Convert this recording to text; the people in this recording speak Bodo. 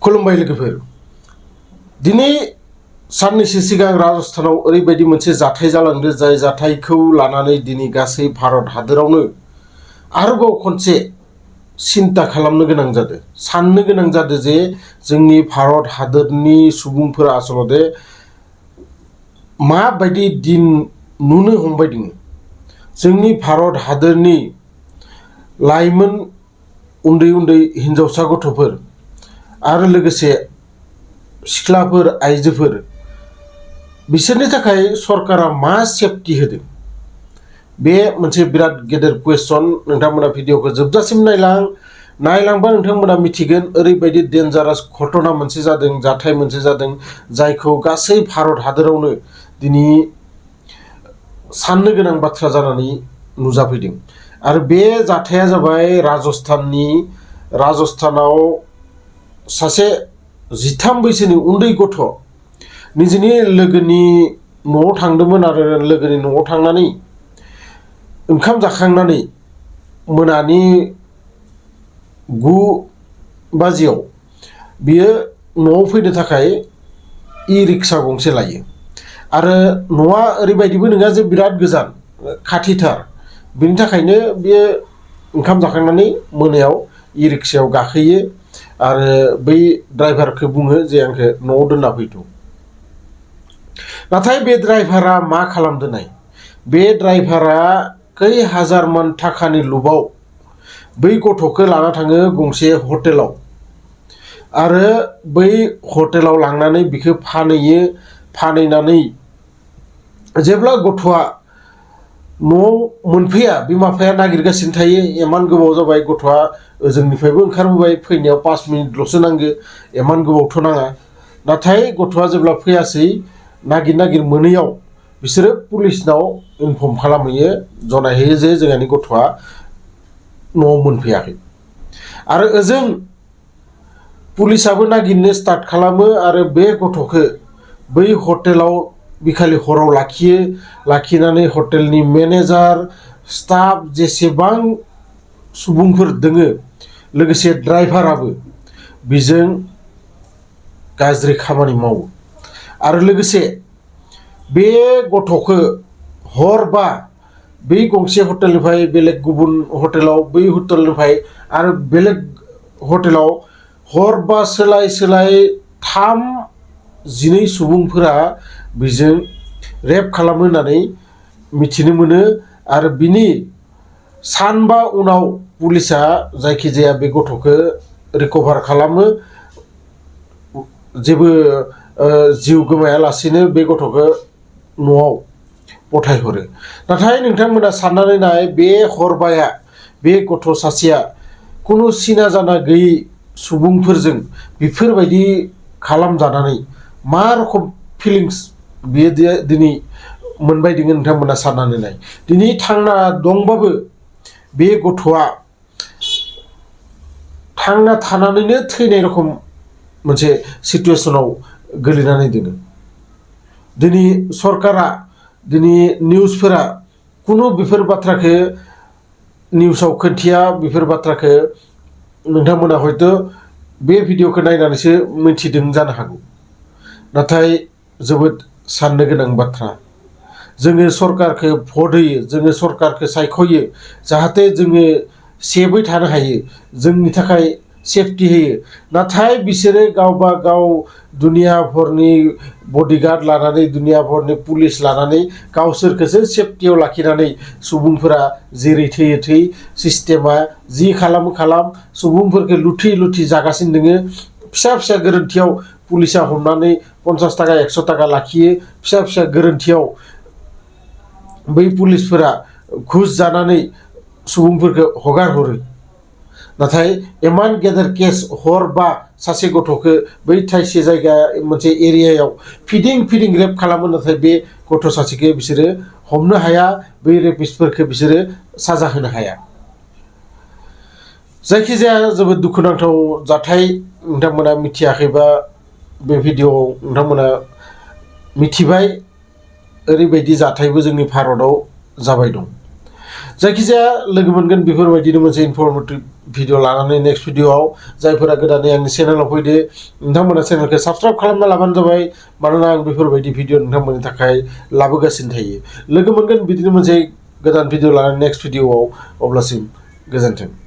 खुलुमबाय लोगोफोर दिनै साननैसो सिगां राजस्थानाव ओरैबायदि मोनसे जाथाय जालांदो जाय जाथायखौ लानानै दिनै गासै भारत हादरावनो आरोबाव खनसे सिन्ता खालामनो गोनां जादों साननो गोनां जादों जे जोंनि भारत हादरनि सुबुंफोरा आसलते माबायदि दिन नुनो हमबाय दङ जोंनि भारत हादरनि लाइमोन उन्दै उन्दै हिन्जावसा गथ'फोर आरो लोगोसे सिख्लाफोर आइजोफोर बिसोरनि थाखाय सरकारा मा सेफटि होदों बे मोनसे बिराद गेदेर कुवेश्चन नोंथांमोना भिडिअखौ जोबजासिम नायलांबा नोंथांमोना मिथिगोन ओरैबायदि डेन्जारास घटना मोनसे जादों जाथाय मोनसे जादों जायखौ गासै भारत हादरावनो दिनै साननो गोनां बाथ्रा जानानै नुजाफैदों आरो बे जाथाया जाबाय राजस्थानाव सासे 13 बैसोनि उन्दै गथ' निजेनि लोगोनि न'आव थांदोंमोन आरो लोगोनि न'आव थांनानै ओंखाम जाखांनानै मोनानि 9 बाजियाव बियो न'आव फैनो थाखाय इ-रिक्सा गंसे लायो आरो न'आ ओरैबायदिबो नङा जे बिराद गोजान खाथिथार बिनि थाखायनो बियो ओंखाम जाखांनानै मोनायाव इ-रिक्सायाव गाखोयो आरो बै ड्राइभारखौ बुङो जे आंखौ न'आव दोनना फैथ' नाथाय बे ड्राइभारा मा खालामदों नाय बे ड्राइभारा खै हाजार मान थाखानि लुबाव बै गथ'खौ लाना थाङो गंसे हटेलाव आरो बै हटेलाव लांनानै बिखौ फानहैनानै जेब्ला गथ'आ न'आव मोनफैया बिमा बिफाया नागिरगासिनो थायो इमान गोबाव जाबाय गथ'आ ओजोंनिफ्रायबो ओंखारबोबाय फैनायाव 5 मिनिटल'सो नांगो इमान गोबावथ' नाङा नाथाय गथ'आ जेब्ला फैयासै नागिर मोनैयाव बिसोरो पुलिसनाव इनफर्म खालामहैयो जनायहैयो जे जोंहानि गथ'आ न'आव मोनफैयाखै आरो ओजों पुलिसाबो नागिरनो स्टार्ट खालामो आरो बे गथ'खौ बै हटेलाव बिखालि हराव लाखिनानै हटेलनि मेनेजार स्टाफ जेसेबां सुबुंफोर दोङो लोगोसे ड्राइभाराबो बिजों गाज्रि खामानि मावो आरो लोगोसे बे गथ'खौ हरबा बै गंसे हटेलनिफ्राय बेलेग गुबुन हटेलाव बै हटेलनिफ्राय आरो बेलेग हटेलाव हरबा सोलाय 12 सुबुंफोरा बिजों रेप खालामो होननानै मिथिनो मोनो आरो बिनि सानबा उनाव पुलिसा जायखिजाया बे गथ'खौ रिकभार खालामो जेबो जिउ गोमायालासेनो बे गथ'खौ न'आव गथायहरो नाथाय नोंथांमोना साननानै नाय बे हरबाया बे गथ' सासेया कुनु सिना जाना गैयै सुबुंफोरजों बेफोरबायदि खालामजानानै मा रखम फिलिंस बियो दिनै मोनबाय दङ नोंथांमोना साननानै नाय दिनै थांना दंबाबो बे गथ'आ थांना थानानैनो थैनाय रखम मोनसे सिचुवेशनाव गोलैनानै दङ दिनै सरकारा दिनै निउसफोरा कुनु बेफोर बाथ्राखौ निउसाव खोन्थिया बेफोर बाथ्राखौ नोंथांमोना हयथ' बे भिडिअखौ नायनानैसो मिथिदों जानो हागौ नाथाय जोबोद साननो गोनां बाथ्रा जोङो सरकारखौ भट होयो जोङो सरकारखौ सायख'यो जाहाथे जोङो सेफै थानो हायो जोंनि थाखाय सेफटि होयो नाथाय बिसोरो गावबा गाव दुनियाभरनि बडिगार्ड लानानै दुनियाभरनि पुलिस लानानै गावसोरखौसो सेफटियाव लाखिनानै सुबुंफोरा जेरै थै सिस्टेमा जि खालाम सुबुंफोरखौ लुथि जागासिनो दोङो फिसा गोरोन्थियाव पुलिसा हमनानै 50 थाखा 100 थाखा लाखियो फिसा गोरोन्थियाव बै पुलिसफोरा घुस जानानै सुबुंफोरखौ हगार हरो नाथाय इमान गेदेर केस हरबा सासे गथ'खौ बै थाइसे जायगा मोनसे एरियायाव फिदिं रेप खालामो नाथाय बे गथ' सासेखौ बिसोरो हमनो हाया बै रेपिस्टफोरखौ बिसोरो साजा होनो हाया जायखिजाया जोबोद दुखुनांथाव जाथाय नोंथांमोना मिथियाखैबा बे भिडिअआव नोंथांमोना मिथिबाय ओरैबायदि जाथायबो जोंनि भारताव जाबाय दं जायखिजाया लोगो मोनगोन बेफोरबायदिनो मोनसे इनफरमेटिभ भिडिअ लानानै नेक्स्ट भिडिअआव जायफोरा गोदानै आंनि चेनेलाव फैदो नोंथांमोना चेनेलखौ साबस्क्राइब खालामना लाबानो जाबाय मानोना आं बेफोरबायदि भिडिअ नोंथांमोननि थाखाय लाबोगासिनो थायो लोगो मोनगोन बिदिनो मोनसे गोदान भिडिअ लानानै नेक्स्ट भिडिअआव अब्लासिम गोजोन्थों।